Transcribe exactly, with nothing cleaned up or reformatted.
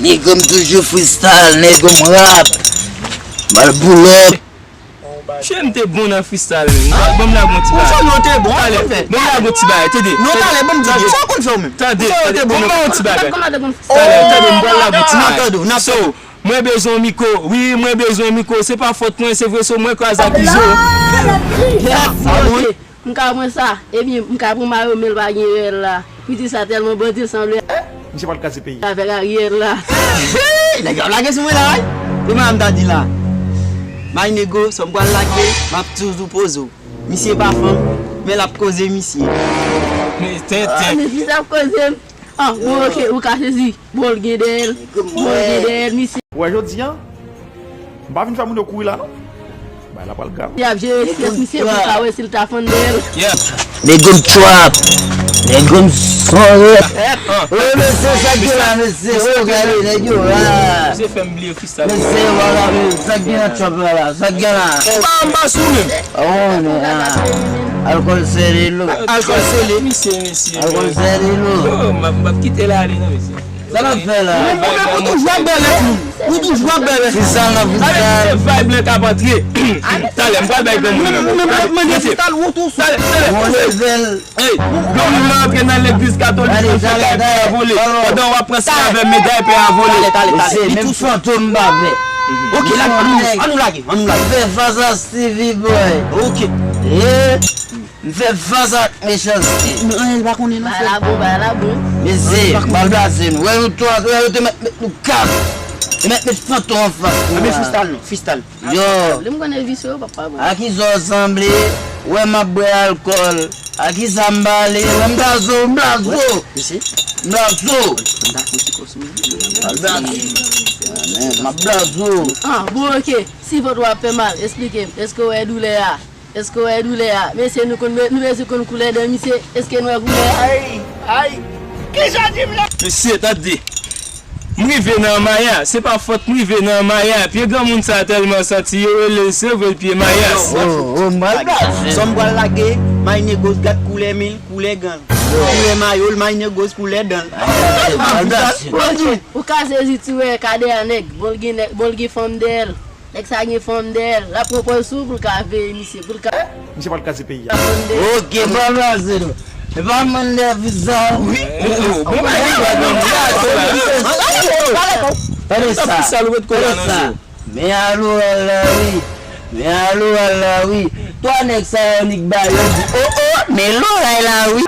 Nèg m toujou freestyle, nèg m rap. M al pull up. Che, m te bon nan freestyle, men. Ban m lage yon ti bagay. Ou te bon, talè, ban m lage yon ti bagay, tande. Non, talè, ban m di, sa w konn fè w menm? Tande, tande, ban m lage yon ti bagay. Talè, tande, m pral lage yon ti bagay. So, mwen bezwen yon mikwo. Wi, mwen bezwen yon mikwo. Se pa fòt mwen, se vre, so mwen kraze ak Izo. Yes, ah bon? M ka pran sa. Ebyen, m ka pran mayo, men l pa gen rèl la. Piti sa tèlman bandi, l sanble. Misye pral kraze peyi a. Avèk Ariel la. Hey, nèg yo ap lage sou mwen la, wi. Kòman m ta di la? My nego, sa m pral lage, m ap toujou poze w. Misye pa fanm, men l ap koze misye. Men tenten. Ah, men misye ap koze m. Ah, bon, ok, ou ka sezi. Bon, l gen dèyè l. Bon, l gen dèyè l, misye. Ou wè jodi a, m pa vin fè moun yo kouri la, non. Bagay la pral grav. Li ap jere estrès misye pou l ka wè si l ta fann dèyè l. Nèg m trap. Nèg m sonje. Wi, mesye, sa k gen la, mesye. Wi, gade, nèg yo la. Mesye fè m bliye freestyle. Mesye, wala, men sa k gen nan trap la, la. Sa k gen la. M pa, m pa sou menm. Oh, men, ah. Alkòl sele, lo. Alkòl sele. Misye, mesye. Alkòl sele, lo. Oh, m ap, m ap kite l ale, non, mesye. Sa n ap fè la? Ou toujou ap bèlè tou. Ou toujou ap bèlè. Freestyle nan freestyle. Vibe lan k ap antre. Talè, m pral bay granmoun nan. Mwen, mwen, mwen, mwen, freestyle, ou tou sou. Talè, talè. Bon level. Hey, granmoun nan antre nan legliz katolik, nan fè kay pè a vole. Pandan w ap pran sèl avè m, medal pè a vole. Talè, talè, talè. Mesye, menm fantom m pa pè. Ok, lage, ann nou, ann nou lage, ann nou lage. Fè fas a Stevie Boy. Ok. Eh. M fè fas ak Mechanste. Men anyen l pa konnen nan fè. Bagay la bon, bagay la bon. Mesye, m al plase nou. Wè nou twa, wè yo te mèt met nou kat. Te mèt met fantom anfas nou. Anben freestyle non, freestyle. Yo. Li m konnen visye yo, papa bon. A kisa w sanble? Wè m ap bwè alkòl. A kisa m pale? Wè m blazo, m blazo. Mesye. M blazo. M ta fon ti kòs mwen. M ap blazo. M ap blazo. Ah, bon, ok. Si vant ou ap fè mal, esplike m. Èske w wè doulè a? Èske w wè doulè a? Mesye, nou konn, nou bezwen konn koulè dan misye. Èske n wè koulè a? Ay, ay. Kijan di m la? Mesye, tande. M rive nan Maya. Se pa fòt m rive nan Maya. Pye granmoun sa tèlman santi, yo rele l, se vre l pye Mayas. Oh, oh, m pral blaze. Sa m pral lage, my negos, gad koulè men l, koulè gan l. Koulè mayo l, my negos, koulè dan l. Ou ka sezi ti wè kadè a nèg, bon l gen nèg, bon l gen fanm dèyè l. Nèg sa gen fanm dèyè l, l ap pran pòz sou pou l ka veye misye, pou l ka. Misye pral kraze peyi a. Ok, pa blaze non. E pa mande visa. Wi. Bon bagay. Tande sa. Tande sa. Men alo al la wi. Men alo al la wi. Twa nèg sa yo nik ba yo di, oh, oh, men loray la wi.